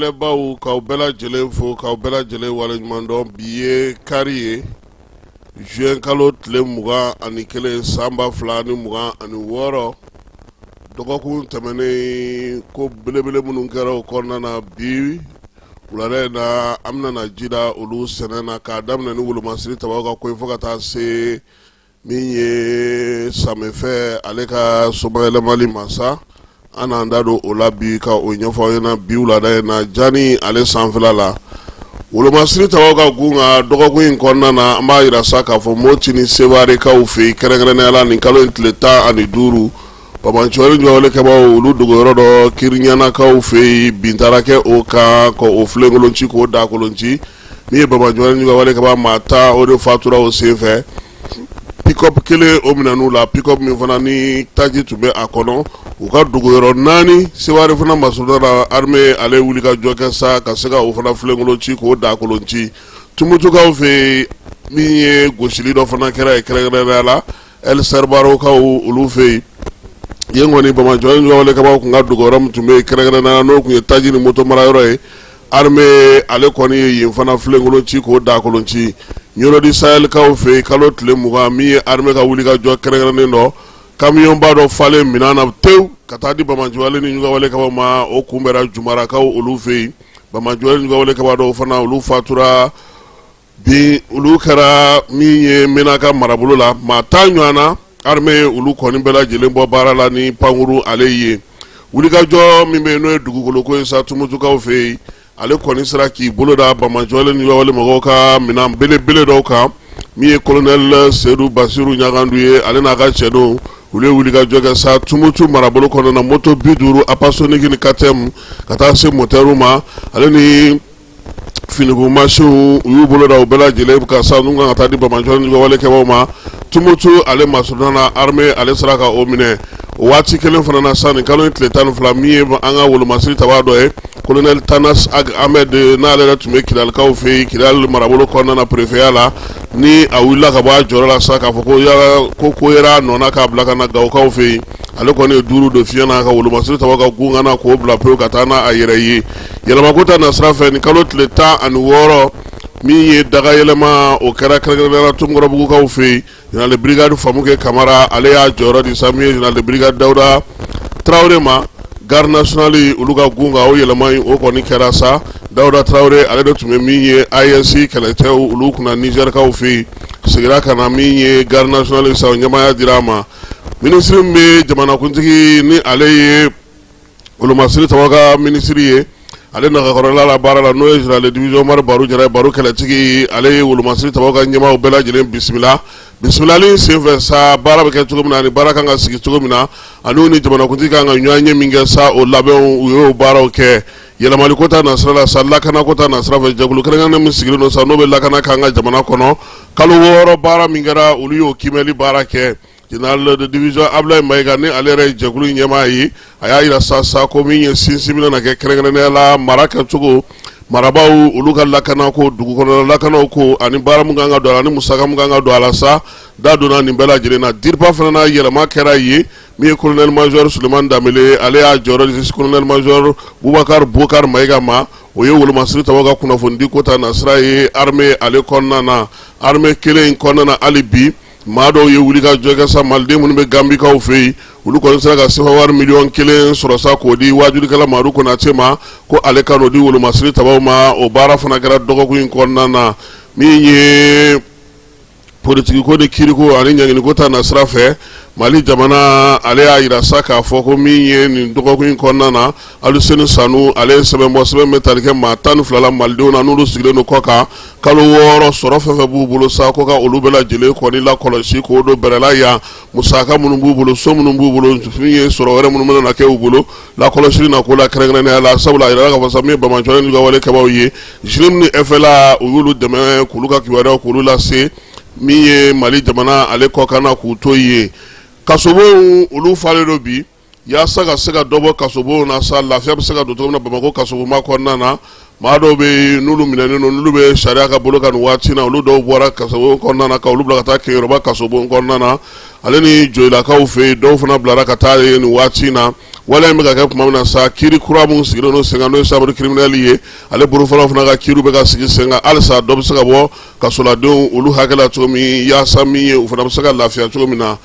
Filɛbaw, k'aw bɛɛ lajɛlen fo, k'aw bɛɛ lajɛlen waleɲuman dɔn. Bi ye kari ye, juin kalo tile 21, san 2026. Dɔgɔkun tɛmɛnen, ko belebele minnu kɛra o kɔnɔna na, bi wulada in na, an bɛna na ji da olu sɛnɛ na, k'a daminɛ ni wolomasiri tabaw ka ko ye, fo ka taa se min ye samefɛ ale ka somayɛlɛmali ma sa. An n'an da don o la bi ka o ɲɛfɔ aw ɲɛna bi wulada in na. Jani ale sanfɛla la, wolomasiri tabaw ka gun ka dɔgɔkun in kɔnɔna na, an b'a jira sa k'a fɔ Moti ni Sewarekaw fɛ yen, kɛrɛnkɛrɛnnenya la nin kalo in tile 15, banbaanciwale juguwalekɛbaw olu dogoyɔrɔ dɔ Kiriɲanakaw fɛ yen, bin taara kɛ o kan ka o filenkolon ci, k'o dakolon ci. Min ye banbaanciwale juguwalekɛba maa 10, o de fatura o senfɛ. Pick-up kelen o minɛn'u la, pick-up min fana ni taji tun bɛ a kɔnɔ. U ka dogoyɔrɔ naani Seware fana masuruna la, armée ale wuli ka jɔ kɛ sa ka se ka o fana filenkolon ci, k'o dakolon ci. Tumutukaw fɛ yen, min ye gosili dɔ fana kɛra yen, kɛrɛnkɛrɛnnenya la El Serbarokaw olu fɛ yen. Yen kɔni, banbaanciwale juguwalekɛbaw tun ka dogoyɔrɔ min tun bɛ yen, kɛrɛnkɛrɛnnenya la n'o tun ye taji ni moto marayɔrɔ ye, armée ale kɔni ye yen fana filenkolon ci, k'o dakolon ci. Ɲɔrɔ du Sahelkaw fɛ yen, kalo tile 20, min ye armée ka wuli ka jɔ kɛrɛnkɛrɛnnen dɔ, kamiyɔnba dɔ falen minɛn na tewu ka taa di banbaanciwale ni juguwalekɛbaw ma, o kunbɛra Jumarakaw olu fɛ yen. Banbaanciwale juguwalekɛba dɔw fana, olu fatura bi, olu kɛra min ye Menaka marabolo la. Maa 10 ɲɔgɔn na, armée olu kɔni bɛɛ lajɛlen bɔ baara la ni pankuru ale ye. Wulikajɔ min bɛ yen, n'o ye dugukoloko ye sa, Tumutukaw fɛ yen, ale kɔni sera k'i bolo da banbaanciwale ni juguwale mɔgɔw ka minɛn belebele dɔw kan. Min ye colonel Sedu Basiru Ɲagandu ye, ale n'a ka cɛdenw, olu ye wulikajɔ kɛ sa Tumutu marabolo kɔnɔna na. Moto 50 Apasonic ni KTM ka taa se motɛriw ma, ale ni finiko mansinw, u y'u bolo da u bɛɛ lajɛlen kan sa, n'u kan ka taa di banbaanciwale ni juguwalekɛbaw ma. Tumutu ale masuruna na, armée ale sera ka o minɛ. O waati kelen fana na sa, nin kalo in tile 12, min ye an ka wolomasiri tabaa dɔ ye, colonel Tanas Ag Ahmed, n'ale yɛrɛ tun bɛ Kidalikaw fɛ yen, Kidali marabolo kɔnɔna na, préfet la, ni a wulila ka bɔ a jɔyɔrɔ la sa, k'a fɔ ko yala ko ko yera a nɔ na k'a bila ka na Gawokaw fɛ yen, ale kɔni ye duuru don fiɲɛ na ka wolomasiri tabaw ka gun ka na k'o bila pewu ka taa n'a yɛrɛ ye. Yɛlɛmako ta nasira fɛ, nin kalo tile 16, min ye daga yɛlɛma, o kɛra kɛrɛnkɛrɛnnenya la Tomikɔrɔbugukaw fɛ yen. Général de brigade Famukɛ Kamara, ale y'a jɔyɔrɔ di sa min ye général de brigade Dawuda Tarawele ma, garde nationale olu ka gun kan. O yɛlɛma in, o kɔni kɛra sa. Dawuda Tarawele, ale de tun bɛ min ye AES kɛlɛcɛw olu kunna Nizɛrikaw fɛ yen, seginna ka na min ye garde nationale sa, o ɲɛmaaya dira a ma. Minisiri min bɛ jamanakuntigi, ni ale ye wolomasiri tabaw ka minisiri ye, ale nagakɔrɔla la baara la, n'o ye général de division Umaru Baru Jara ye, Baru kɛlɛtigi, ale ye wolomasiri tabaw ka ɲɛmaaw bɛɛ lajɛlen bisimila. Bisimilali senfɛ sa, baara bɛ kɛ cogo min na ani baara kan ka sigi cogo min na, ani ni jamanakuntigi kan ka ɲɔgɔn ye min kɛ sa, o labɛnw, u y'o baaraw kɛ. Yɛlɛmaliko ta nasira la sa, lakanako ta nasira fɛ, jɛkulu kɛrɛnkɛrɛnnen min sigilen don sa, n'o bɛ lakana k'an ka jamana kɔnɔ, kalo 6 baara min kɛra, olu y'o kiimɛli baara kɛ. Général de division Ablaye Mayiga, ni ale yɛrɛ ye jɛkulu ɲɛmaa ye, a y'a jira sa sa ko min ye sinsin bɛna kɛ, kɛrɛnkɛrɛnnenya la mara kɛcogo, marabaaw olu ka lakanako, dugu kɔnɔ lakanaw ko, ani baara min kan ka don a la, ani musaka min kan ka don a la sa, da donna nin bɛɛ lajɛlen na. DIRPA fana na, yɛlɛma kɛra yen. Min ye colonel major Sulemani Danbele, ale y'a jɔyɔrɔ di colonel major Bubakar Bokar Mayiga ma. O ye wolomasiri tabaw ka kunnafonidi ko ta nasira ye armée ale kɔnɔna na. Armée kelen in kɔnɔna na, hali bi maa dɔw ye wuli ka jɔ kɛ sa. Maliden minnu bɛ Gambikaw fɛ yen, olu kɔni sera ka sefa wari miliyɔn 1 sɔrɔ sa k'o di wajulikɛla Madu Konate ma, ko ale ka n'o di wolomasiri tabaw ma. O baara fana kɛra dɔgɔkun in kɔnɔna na. Min ye politikiko ni kiriko ani ɲanginiko ta nasira fɛ, Mali jamana ale y'a jira sa k'a fɔ ko min ye nin dɔgɔkun in kɔnɔna na, Aluseni Sanu, ale ye sɛbɛn bɔ, sɛbɛn bɛ tali kɛ maa 12 la, malidenw na, n'olu sigilen don kɔ kan. Kalo 6 sɔrɔ fɛn fɛn b'u bolo sa, ko ka olu bɛɛ lajɛlen kɔni lakɔlɔsi k'o don bɛrɛ la yan. Musaka minnu b'u bolo, so minnu b'u bolo, min ye sɔrɔ wɛrɛ minnu bɛna kɛ u bolo, lakɔlɔsili na ko la kɛrɛnkɛrɛnnenya la, sabula a yirala k'a fɔ sa, min ye banbaanciwale n'u ka wale kɛbaaw ye, JNIM ni FLA, u y'olu dɛmɛ k'olu ka kibaruyaw k'olu lase min ye Mali jamana ale kɔkan, k'u to yen. Kasobonw, olu falen don bi. Yaasa ka se ka dɔ bɔ kasobonw na sa, lafiya bɛ se ka don cogo min na Bamakɔ kasobonba kɔnɔna na, maa dɔw bɛ yen n'olu minɛnen don, n'olu bɛ sariya ka bolo kan nin waati na, olu dɔw bɔra kasobon kɔnɔna na ka olu bila ka taa Keyoraba kasobon kɔnɔna na, ale ni Joyilakaw fɛ yen, dɔw fana bilara ka taa yen nin waati na. Waleya in bɛ ka kɛ tuma min na sa, kiiri kura min sigilen don sen kan, n'o ye chambre criminelle ye, ale bolofaraw fana ka kiiriw bɛ ka sigi sen kan halisa, dɔ bɛ se ka bɔ kasoladenw olu hakɛ la cogo min, yaasa min ye u fana bɛ se ka lafiya cogo min na.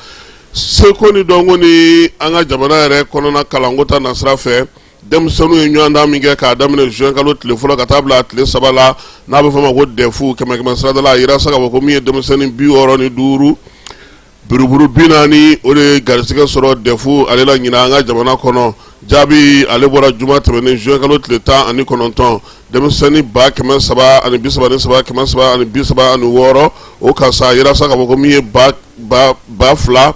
Seko ni dɔnko ni an ka jamana yɛrɛ kɔnɔna kalanko ta nasira fɛ, denmisɛnninw ye ɲɔgɔndan min kɛ k'a daminɛ juin kalo tile fɔlɔ ka taa bila tile 3 la, n'a bɛ fɔ ma ko DEF, kɛmɛ kɛmɛ sarada la, a yira sa k'a fɔ ko min ye denmisɛnnin 65 buruburu 40, o de ye garisɛgɛ sɔrɔ DEF ale la ɲinan an ka jamana kɔnɔ. Jaabi ale bɔra juma tɛmɛnen juin kalo tile 19. Denmisɛnnin 333, 336, o kan sa, a yira sa k'a fɔ ko min ye 2004,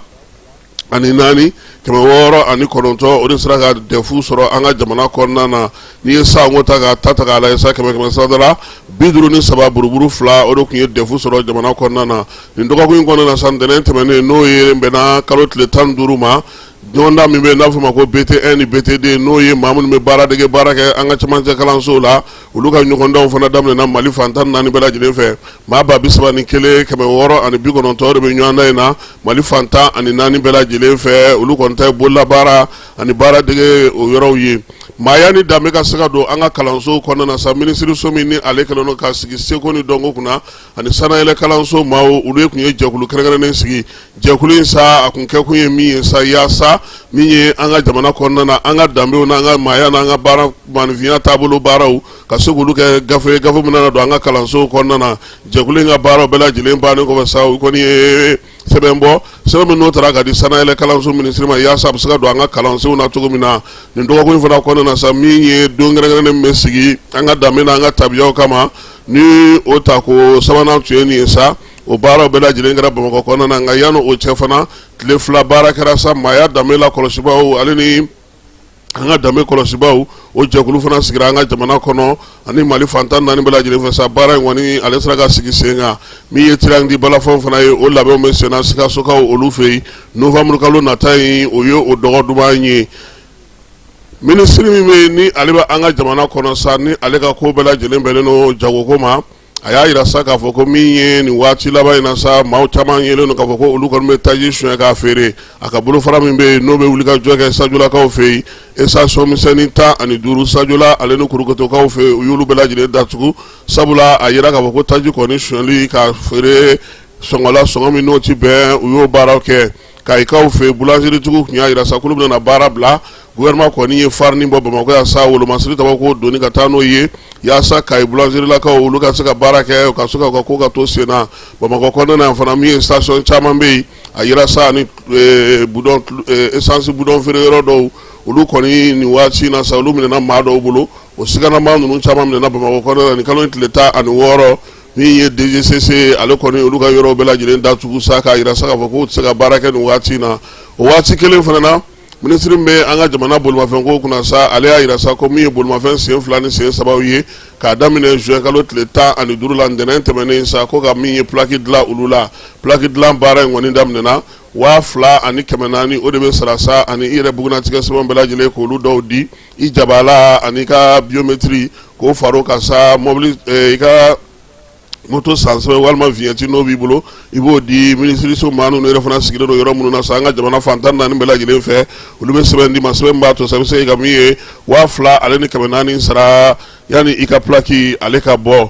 609, o de sera ka DEF sɔrɔ an ka jamana kɔnɔna na. N'i ye sanko ta ka ta k'a lajɛ sa, kɛmɛ kɛmɛ sarada la, 53 buruburu 2, o de tun ye DEF sɔrɔ jamana kɔnɔna na nin dɔgɔkun in kɔnɔna na sa. Ntɛnɛn tɛmɛnen, n'o ye bɛnna kalo tile 15 ma, ɲɔgɔndan min bɛ yen n'a bɛ f'o ma ko BT1 ni BT2, n'o ye maa minnu bɛ baaradege baara kɛ an ka camancɛ kalansow la, olu ka ɲɔgɔndanw fana daminɛna Mali fan 14 bɛɛ lajɛlen fɛ. Maa 31, 690 de bɛ ɲɔgɔndan in na Mali fan 14 bɛɛ lajɛlen fɛ. Olu kɔni ta ye bololabaara ani baaradege o yɔrɔw ye. Maaya ni danbe ka se ka don an ka kalansow kɔnɔna na sa, minisiriso min ni ale kɛlen don ka sigi seko ni dɔnko kunna ani sanayɛlɛ kalanso maaw, olu tun ye jɛkulu kɛrɛnkɛrɛnnen sigi. Jɛkulu in sa, a kun kɛkun ye min ye sa, yaasa min ye an ka jamana kɔnɔna na, an ka danbew n'an ka maaya n'an ka baara maaninfinya taabolo baaraw ka se k'olu kɛ gafe ye, gafe min na don an ka kalansow kɔnɔna na. Jɛkulu in ka baaraw bɛɛ lajɛlen bannen kɔfɛ sa, u kɔni ye sɛbɛn bɔ, sɛbɛn min n'o taara ka di sanayɛlɛ kalanso minisiri ma, yaasa a bɛ se ka don an ka kalansow na cogo min na. Nin dɔgɔkun in fana kɔnɔna na sa, min ye don kɛrɛnkɛrɛnnen min bɛ sigi an ka danbe n'an ka tabiyaw kama, ni o ta ko sabanan tun ye nin ye sa, o baaraw bɛɛ lajɛlen kɛra Bamakɔ kɔnɔna na. Nka yanni o cɛ fana, tile 2 baara kɛra sa, maaya danbe la kɔlɔsibaaw ale ni an ka danbe kɔlɔsibaaw, o jɛkulu fana sigira an ka jamana kɔnɔ ani Mali fan 14 bɛɛ lajɛlen fɛ sa. Baara in kɔni, ale sera ka sigi sen kan. Min ye triangle du balafon fana ye, o labɛnw bɛ senna Sikasokaw olu fɛ yen. Novembre kalo nata in, o ye o dɔgɔ duman ye. Minisiri min bɛ yen ni ale bɛ an ka jamana kɔnɔ sa, ni ale ka ko bɛɛ lajɛlen bɛnnen don jagoko ma, a y'a jira sa k'a fɔ ko min ye nin waati laban in na sa, maa caman yelen don k'a fɔ ko olu kɔni bɛ taji suɲɛ k'a feere. A ka bolofara min bɛ yen n'o bɛ wuli ka jɔ kɛ Sajolakaw fɛ yen, station misɛnnin 15 Sajola ale ni Kurukotokaw fɛ yen, u y'olu bɛɛ lajɛlen datugu, sabula a yira k'a fɔ ko taji kɔni sonyɛli ka feere sɔngɔ la, sɔngɔ min n'o ti bɛn, u y'o baaraw kɛ. Kayikaw fɛ yen, boulangeritigiw tun y'a jira sa k'olu bɛna baara bila. Gouvernement kɔni ye farini bɔ Bamakɔ yan sa, wolomasiri taba k'o doni ka taa n'o ye, yaasa Kayi boulangerilakaw olu ka se ka baara kɛ, u ka se ka u ka ko ka to sen na. Bamakɔ kɔnɔna na yan fana, min ye station caman bɛ yen, a yira sa ani bidon essence bidon feere yɔrɔ dɔw, olu kɔni nin waati in na sa, olu minɛna maa dɔw bolo. O siganama ninnu caman minɛna Bamakɔ kɔnɔna na nin kalo in tile 16. Min ye DGCC, ale kɔni olu ka yɔrɔw bɛɛ lajɛlen datugu sa, k'a jira sa k'a fɔ k'u tɛ se ka baara kɛ nin waati in na. O waati kelen fana na, minisiri min bɛ an ka jamana bolimafɛnko kunna sa, ale y'a jira sa ko min ye bolimafɛn sen 2 ni sen 3 ye, k'a daminɛ juin kalo tile 15 la, ntɛnɛn tɛmɛnen sa, ko ka min ye plaque dilan olu la. Plaque dilan baara in kɔni daminɛna. 2400, o de bɛ sara sa, ani i yɛrɛ bugunnatigɛ sɛbɛn bɛɛ lajɛlen k'olu dɔw di, i jabala ani i ka biométrie k'o far'o kan sa, mobili i ka moto san sɛbɛn walima vignette n'o b'i bolo, i b'o di. Minisiriso maa ninnu yɛrɛ fana sigilen don yɔrɔ minnu na sa, an ka jamana fan 14 bɛɛ lajɛlen fɛ, olu bɛ sɛbɛn d'i ma, sɛbɛn b'a to sa i bɛ se ka min ye 2400 sara yanni i ka plaque ale ka bɔ.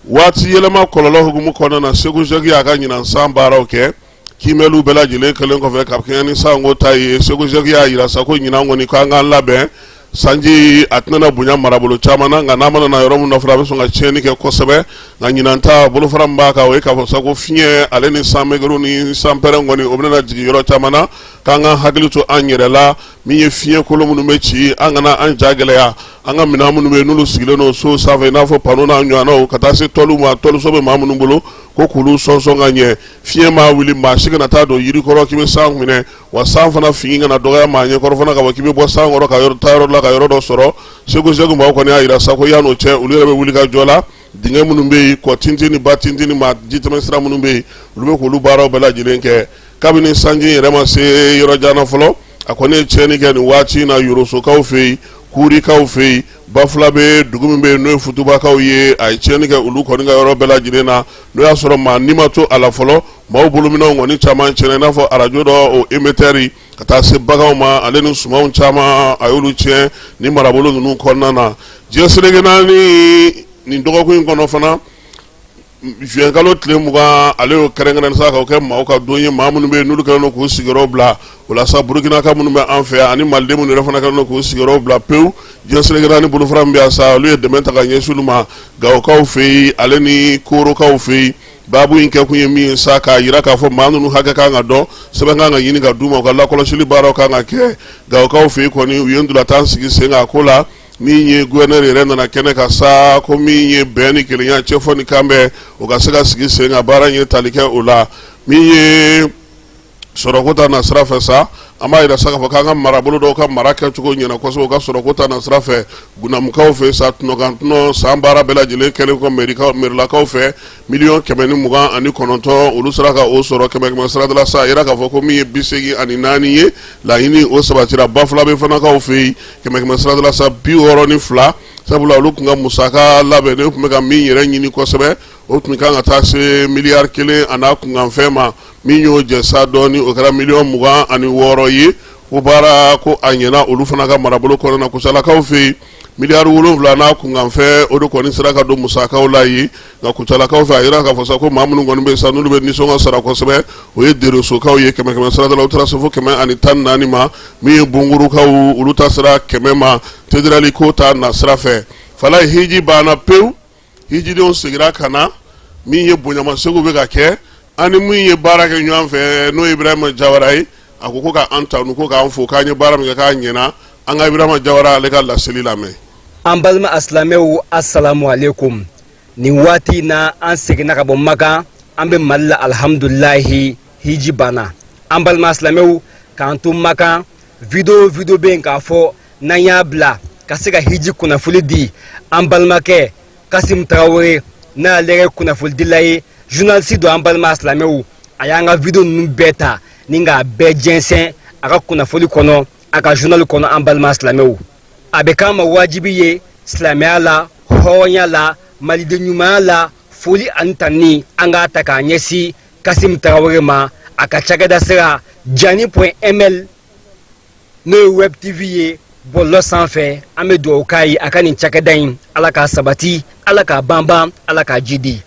Waati yɛlɛma kɔlɔlɔ hukumu kɔnɔna na, Segu JEC y'a ka ɲinan san baaraw kɛ. Kiimɛliw bɛɛ lajɛlen kɛlen kɔfɛ ka kɛɲɛ ni sanko ta ye, Segu JEC y'a jira sa ko ɲinan kɔni, k'an k'an labɛn, sanji a tɛna bonya marabolo caman na, nka n'a mana na yɔrɔ min na fana, a bɛ sɔn ka tiɲɛni kɛ kosɛbɛ. Nka ɲinan ta bolofara min b'a kan, o ye k'a fɔ sa ko fiɲɛ ale ni sanmɛgɛru ni sanpɛrɛn kɔni, o bɛna jigin yɔrɔ caman na, k'an ka hakili to an yɛrɛ la. Min ye fiɲɛ kolon minnu bɛ ci, an kana an ja gɛlɛya. An ka minɛn minnu bɛ yen n'olu sigilen don so sanfɛ, i n'a fɔ panneau n'a ɲɔgɔnnaw, ka taa se tɔliw ma, tɔliso bɛ maa minnu bolo, ko k'olu sɔnsɔn ka ɲɛ. Fiɲɛ maa wuli, maa si kana taa don yiri kɔrɔ k'i bɛ san minɛ, wa san fana fini kana dɔgɔya maa ɲɛkɔrɔ fana, ka bɔ k'i bɛ bɔ san kɔrɔ ka yɔrɔ taa yɔrɔ la ka yɔrɔ dɔ sɔrɔ. Segu JEC maaw kɔni y'a jira sa ko yan'o cɛ, olu yɛrɛ bɛ wuli ka jɔ la. Dingɛ minnu bɛ yen, kɔ tintin ni ba tintin ni maa jitɛmɛ sira minnu bɛ yen, olu bɛ k'olu baaraw bɛɛ lajɛlen kɛ. Kabini sanji yɛrɛ ma se yɔrɔ jan na fɔlɔ, a kɔni ye tiɲɛni kɛ nin waati in na Yorosokaw fɛ yen, Kurikaw fɛ yen, Bafulabe dugu min bɛ yen n'o ye Futubakaw ye, a ye tiɲɛni kɛ olu kɔni ka yɔrɔ bɛɛ lajɛlen na. N'o y'a sɔrɔ maa ni ma to a la fɔlɔ, Maaw bolominɛnw kɔni caman tiɲɛna, i n'a fɔ arajo dɔ o émetteur, ka taa se baganw ma, ale ni sumanw caman a y'olu tiɲɛ ni marabolo ninnu kɔnɔna na. Diɲɛ seleke naani nin dɔgɔkun in kɔnɔ fana, juin kalo tile 20, ale y'o kɛrɛnkɛrɛn sa k'o kɛ maaw ka don ye, maa minnu bɛ yen n'olu kɛlen don k'u sigiyɔrɔ bila. O la sa, Burukinaka minnu bɛ an fɛ yan ani Maliden minnu yɛrɛ fana kɛlen don k'u sigiyɔrɔ bila pewu, diɲɛ seleke naani bolofara min bɛ yan sa, olu ye dɛmɛ ta ka ɲɛsin olu ma Gawokaw fɛ yen, ale ni Korokaw fɛ yen. Baabu in kɛkun ye min ye sa, k'a jira k'a fɔ maa ninnu hakɛ kan ka dɔn, sɛbɛn kan ka ɲini ka d'u ma, u ka lakɔlɔsili baaraw kan ka kɛ. Gawokaw fɛ yen kɔni, u ye ntolatan sigi sen kan a ko la. Min ye gouverneur yɛrɛ nana kɛnɛ kan sa, ko min ye bɛn ni kelenya, cɛfɔ ni kanbɛn, o ka se ka sigi sen kan, baara in ye tali kɛ o la. Min ye sɔrɔko ta nasira fɛ sa, an b'a jira sa k'a fɔ k'an ka marabolo dɔw ka mara kɛcogo ɲɛna kosɛbɛ u ka sɔrɔko ta nasira fɛ. Gunamukaw fɛ sa, tɔnɔkan tɔnɔ san baara bɛɛ lajɛlen kɛlen kɔ merilakaw fɛ, 129 miliyɔn, olu sera ka o sɔrɔ kɛmɛ kɛmɛ sarada la sa. A yira k'a fɔ ko min ye 84 ye, laɲini o sabatira. Bafulabe fanakaw fɛ yen, kɛmɛ kɛmɛ sarada la sa, 62, sabula olu tun ka musaka labɛnnen tun bɛ ka min yɛrɛ ɲini kosɛbɛ, o tun kan ka taa se miliyari 1 a n'a kunkanfɛn ma. Min y'o jɛ sa dɔɔni, o kɛra 26 miliyɔn ye. Ko baara ko a ɲɛna olu fana ka marabolo kɔnɔna na. Kucalakaw fɛ yen, miliyari 7 n'a kunkanfɛn, o de kɔni sera ka don musakaw la yen. Nka Kucalakaw fɛ, a yira k'a fɔ sa ko maa minnu kɔni bɛ yen sa, n'olu bɛ nisɔngɔ sara kosɛbɛ, o ye Deresokaw ye. Kɛmɛ kɛmɛ sarada la, u taara se fo 114 ma. Min ye Bunkurukaw, olu ta sera 100 ma. Tedirali ko ta nasira fɛ, Falaye, hiji banna pewu, hijidenw seginna ka na. Min ye bonyamasegin bɛ ka kɛ, ani min ye baara kɛ ɲɔgɔn fɛ, n'o ye Ibrahima Jawara ye, a ko k'an tanu, ko k'an fo, k'an ye baara min kɛ k'a ɲɛna. An ka Ibrahima Jawara ale ka laseli lamɛn. An balima asilamɛw, asalamu aleykum. Nin waati in na, an seginna ka bɔ Makan, an bɛ Mali la, alihamudulilahi, hiji banna. An balima asilamɛw, k'an to Makan, video video bɛ yen k'a fɔ n'an y'a bila ka se ka hiji kunnafoni di. An balimakɛ Kasim Tarawele, n'ale yɛrɛ kunnafonidila ye, journaliste don, an balima silamɛw, a y'an ka video ninnu bɛɛ ta ni k'a bɛɛ jɛnsɛn a ka kunnafoni kɔnɔ, a ka journal kɔnɔ. An balima silamɛw, a bɛ k'an ma wajibi ye silamɛya la, hɔrɔnya la, maliden ɲumanya la, foli ani tanni an k'a ta k'a ɲɛsin Kasim Tarawele ma, a ka cakɛda sira jani.ml, n'o ye web tv ye bɔlɔlɔ sanfɛ. An bɛ dugawu k'a ye, a ka nin cakɛda in, Ala k'a sabati, Ala k'a banban, Ala k'a jidi.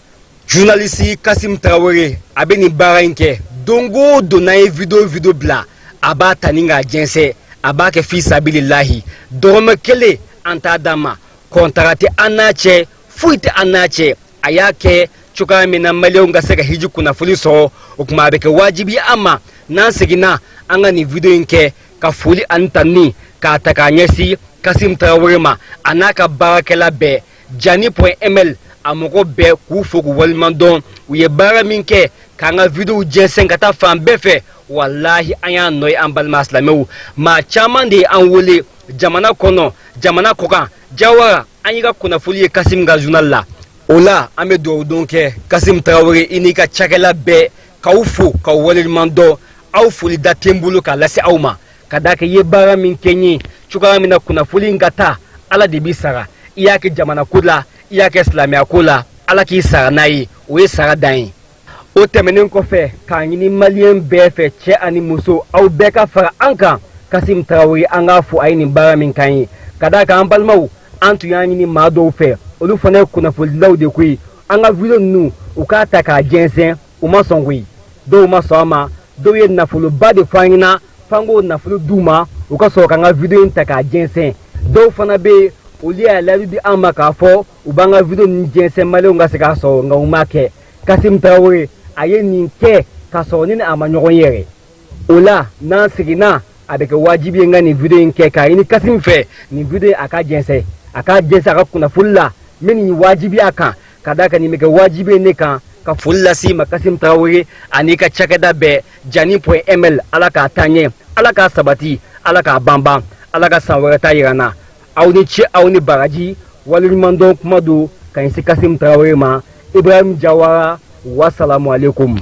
Journaliste Kasim Tarawele, a bɛ nin baara in kɛ don o don. N'an ye video video bila, a b'a ta ni k'a jɛnsɛn, a b'a kɛ fi sabililahi. Dɔrɔmɛ kelen an t'a d'a ma, contrat tɛ an n'a cɛ, foyi tɛ an n'a cɛ. A y'a kɛ cogoya min na maliyɛnw ka se ka hiji kunnafoni sɔrɔ, o tuma a bɛ kɛ wajibi an ma, n'an seginna, an ka nin video in kɛ ka foli ani tanni k'a ta k'a ɲɛsin Kasim Tarawele ma, a n'a ka baarakɛla bɛɛ, jani.ml a mɔgɔ bɛɛ, k'u fo k'u waleɲuman dɔn. U ye baara min kɛ k'an ka videow jɛnsɛn ka taa fan bɛɛ fɛ, walahi, an y'a nɔ ye. An balima silamɛw, maa caman de ye an wele jamana kɔnɔ, jamana kɔkan: "Jawara, an y'i ka kunnafoni ye Kasim ka journal la." O la, an bɛ dugawu don kɛ Kasim Tarawele, i n'i ka cakɛla bɛɛ, k'aw fo k'aw waleɲuman dɔn. Aw foli da tɛ n bolo k'a lase aw ma, ka d'a kan i ye baara min kɛ n ye, cogoya min na kunnafoni in ka taa, Ala de b'i sara. I y'a kɛ jamana ko la, i y'a kɛ silamɛya ko la, Ala k'i sara n'a ye, o ye sara dan ye. O tɛmɛnen kɔfɛ, k'a ɲini maliyɛn bɛɛ fɛ, cɛ ani muso, aw bɛɛ ka fara an kan. Kasim Tarawele, an k'a fo, a ye nin baara min k'an ye. Ka d'a kan, an balimaw, an tun y'a ɲini maa dɔw fɛ, olu fana ye kunnafonidilaw de koyi, an ka video ninnu, u k'a ta k'a jɛnsɛn. U ma sɔn koyi, dɔw ma sɔn a ma. Dɔw ye nafoloba de fɔ an ɲɛna f'an k'o nafolo d'u ma, u ka sɔrɔ k'an ka video in ta k'a jɛnsɛn. Dɔw fana bɛ yen, olu y'a layidu di an ma k'a fɔ u b'an ka video ninnu jɛnsɛn maliyɛnw ka se k'a sɔrɔ, nka u m'a kɛ. Kasim Tarawele, a ye nin kɛ k'a sɔrɔ ne ni a ma ɲɔgɔn yɛrɛ. O la, n'an seginna, a bɛ kɛ wajibi ye n ka nin video in kɛ k'a ɲini Kasim fɛ, nin video in, a ka jɛnsɛn, a k'a jɛnsɛn a ka kunnafoni la. N bɛ nin wajibiya kan, ka d'a kan nin bɛ kɛ wajibi ye ne kan ka foli lase i ma, Kasim Tarawele, ani ka cakɛda bɛɛ, jani.ml. Ala k'a taa ɲɛ, Ala k'a sabati, Ala k'a banban, Ala ka san wɛrɛ ta yira n na. Aw ni ce, aw ni baraji. Waleɲumandɔn kuma don ka ɲɛsin Kasim Tarawele ma. Ibrahim Jawara, wasalamu aleykum.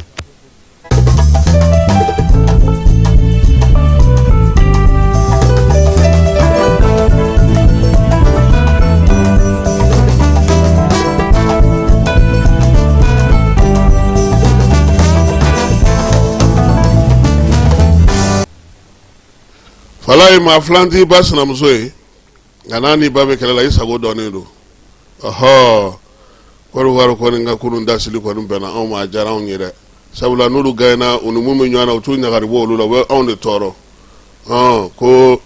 Falaye, maa filan t'i ba sinamuso ye, nka n'a n'i ba bɛ kɛlɛ la, i sago dɔnnen don. Ɔhɔ, Kɔdiwari kɔni ka kunun dasili kɔni bɛnna anw ma, a diyara anw ye dɛ, sabula n'olu gagnera, u ni mun bɛ ɲɔgɔn na, u t'u ɲagari bɔ olu la, u bɛ anw de tɔɔrɔ. Hɔn, ko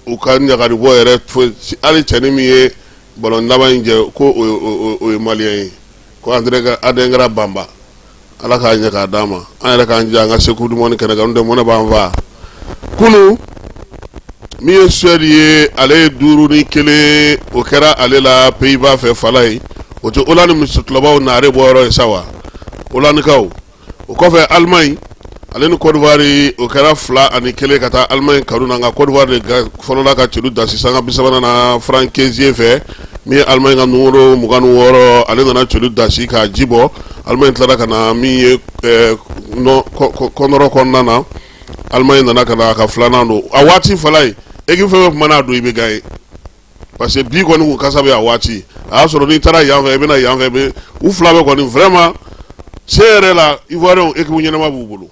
u ka ɲagari bɔ yɛrɛ foyi, hali cɛnin min ye ballon laban in jɛ, ko o ye maliyɛn ye, ko Adingra Banba. Ala k'a ɲɛ k'a d'an ma, an yɛrɛ k'an jija an ka se coupe du monde kɛnɛ kan, n'o tɛ mɔnɛ b'an faa. Kunun, min ye Suède ye, ale ye 5-1, o kɛra ale la Pays-Bas fɛ. Falaye, o tɛ Hollande misitulabaw naare bɔyɔrɔ ye sa wa, Hollandekaw? O kɔfɛ, Allemagne ale ni Côte d'Ivoire, o kɛra 2-1 ka taa Allemagne kanu na, nka Côte d'Ivoire de fɔlɔla ka celu dasi sanga 30nan na Franck Kessié fɛ. Min ye Allemagne ka numéro 26, ale nana celu dasi k'a ji bɔ. Allemagne tilara ka na min ye kɔnɔrɔ kɔnɔna na, Allemagne nana ka na a ka filanan don a waati. Falaye, équipe fɛn fɛn tun mana a don, i bɛ gagner, parce que bi kɔni kun kasa bɛ a waati. A y'a sɔrɔ n'i taara yan fɛ, i bɛna yan fɛ, bɛ u fila bɛ kɔni. Vraiment, tiɲɛ yɛrɛ la, Ivoirien, équipe ɲɛnama b'u bolo,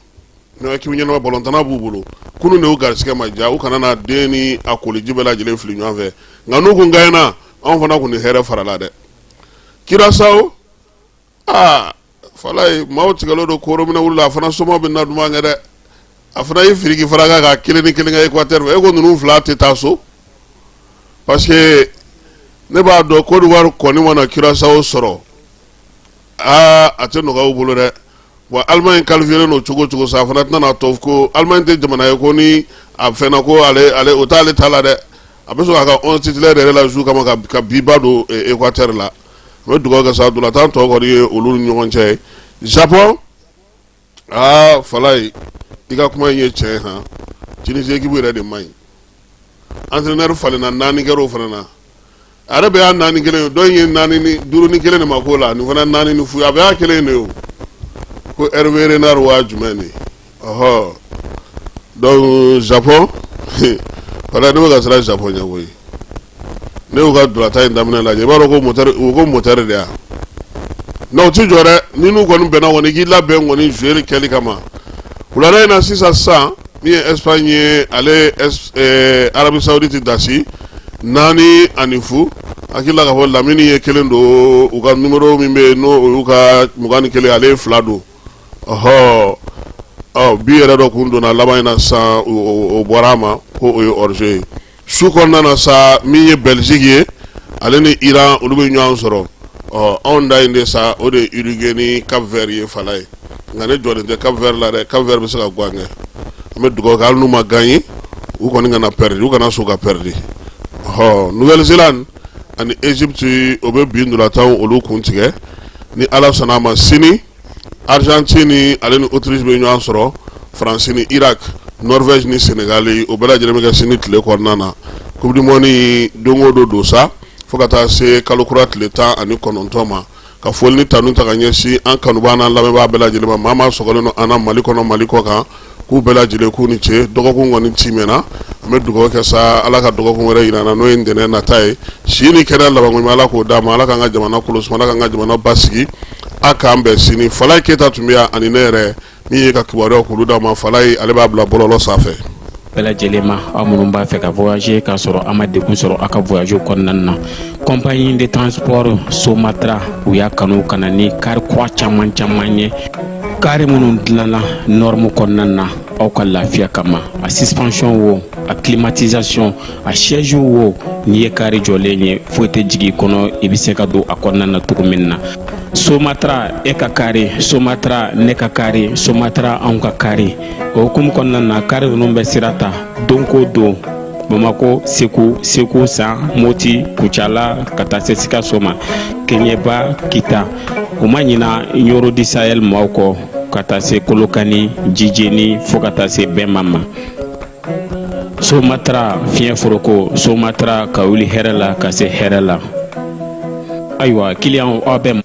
non, équipe ɲɛnama balontanna b'u bolo. Kunun de y'u garisɛgɛ ma diya, u kana na den ni a koliji bɛɛ lajɛlen fili ɲɔgɔn fɛ, nka n'u kun gagnera, anw fana kun ni hɛrɛ farala dɛ. Curaçao, aa Falaye, maaw tigɛlen don koro minɛ wuli la, a fana soma bɛ na duman kɛ dɛ. A fana ye firiki faraka ka 1-1 kɛ Équateur fɛ. E ko ninnu fila tɛ taa so, parce que ne b'a dɔn Côte d'Ivoire kɔni mana Curaçao sɔrɔ, aa a tɛ nɔgɔya u bolo dɛ. Wa Allemagne qualifié don cogo cogo sa, a fana tɛna tɔ ko Allemagne tɛ jamana ye ko ni a fɛnna ko ale o t'ale ta la dɛ. A bɛ sɔn k'a ka 11 titulaire yɛrɛ la su kama ka biba don Équateur la. N bɛ dugawu kɛ sa, ntolantan tɔ kɔni ye olu ni ɲɔgɔn cɛ ye. Japon, aa Falaye, i ka kuma in ye tiɲɛ han. Tunisie équipe yɛrɛ de man ɲi, entraîneur falenna, naani kɛra o fana na. A yɛrɛ bɛ y'a naani kelen ye, dɔ in ye naani ni duuru ni kelen de ma k'o la, nin fana naani ni fu, a bɛ y'a kelen de ye o. Ko Hervé Renard waa jumɛn de? Ɔhɔ, donc Japon, Falaye, ne bɛ ka siran Japon ɲɛ koyi. Ne y'u ka ntolantan in daminɛ lajɛ, i b'a dɔn ko moteur, u ko moteur de ya. Non, u ti jɔ dɛ. Ni n'u kɔni bɛnna kɔni, k'i labɛn kɔni jouer kɛli kama wulada in na. Sisan sisan, min ye Espagne ye, ale Arabie Saoudite dasi 4-0. Hakili la k'a fɔ Lamini ye kelen don, u ka numéro min bɛ yen, n'o o y'u ka 21, ale ye fila don. Ɔhɔ, ɔ bi yɛrɛ dɔ kun donna laban in na sisan, o bɔra a ma ko o ye hors-jeu ye. Su kɔnɔna na sa, min ye Belgique ye, ale ni Iran, olu bɛ ɲɔgɔn sɔrɔ. Ɔ anw da in de sa, o de ye Uruguay ni Cap Vert ye. Falaye, nka ne jɔlen tɛ Cap Vert la dɛ. Cap Vert bɛ se ka guwan kɛ. An bɛ dugawu kɛ, hali n'u ma gagner, u kɔni kana perdre, u kana sɔn ka perdre. Ɔ Nouvelle-Zélande ani Égypte, o bɛ bi ntolantanw olu kun tigɛ. Ni Ala sɔnna a ma, sini Argentine ale ni Autriche bɛ ɲɔgɔn sɔrɔ, France ni Irak, Norvège ni Sénégal, o bɛɛ lajɛlen bɛ kɛ sini tile kɔnɔna na. Coupe du monde don o don don sa, fo ka taa se kalo kura tile 19 ma. Ka foli ni tanu ta ka ɲɛsin an kanubaa n'an lamɛnbaa bɛɛ lajɛlen ma, maa maa sɔgɔlen don an na Mali kɔnɔ, Mali kɔ kan, k'u bɛɛ lajɛlen k'u ni ce. Dɔgɔkun kɔni timɛna, an bɛ dugawu kɛ sa, Ala ka dɔgɔkun wɛrɛ yira an na, n'o ye ntɛnɛn nata ye. Si ni kɛnɛya labankoɲuman, Ala k'o d'an ma. Ala k'an ka jamana kolo suma, Ala k'an ka jamana basigi. A k'an bɛn sini. Falaye Keyita tun bɛ yan ani ne yɛrɛ min ye ka kibaruyaw k'olu d'a ma. Falaye, ale b'a bila bɔlɔlɔ sanfɛ. Bɛɛ lajɛlen ma, aw minnu b'a fɛ ka voyager k'a sɔrɔ a ma degun sɔrɔ aw ka voyage kɔnɔna na, compagnie de transport Somatra, u y'a kanu ka na ni kari kura caman caman ye, kari minnu dilanna norme kɔnɔna na aw ka lafiya kama. A suspension wo, a climatisation, a siège wo, n'i ye kari jɔlen ye, foyi tɛ jigin i kɔnɔ, i bɛ se ka don a kɔnɔna na cogo min na. Somatra, e ka kari Somatra, ne ka kari Somatra, anw ka kari. O hukumu kɔnɔna na, kari ninnu bɛ sira ta don ko don Bamako, Segu, Segu San, Moti, Kucala, ka taa se Sikaso ma, Keɲeba, Kita. U ma ɲina Ɲoro du Sahel maaw kɔ, ka taa se Kolokani, Jijeni, fo ka taa se Bɛnma ma. Somatra fiɲɛ foroko, Somatra ka wuli hɛrɛ la ka se hɛrɛ la. Ayiwa, kiliyanw, aw bɛɛ.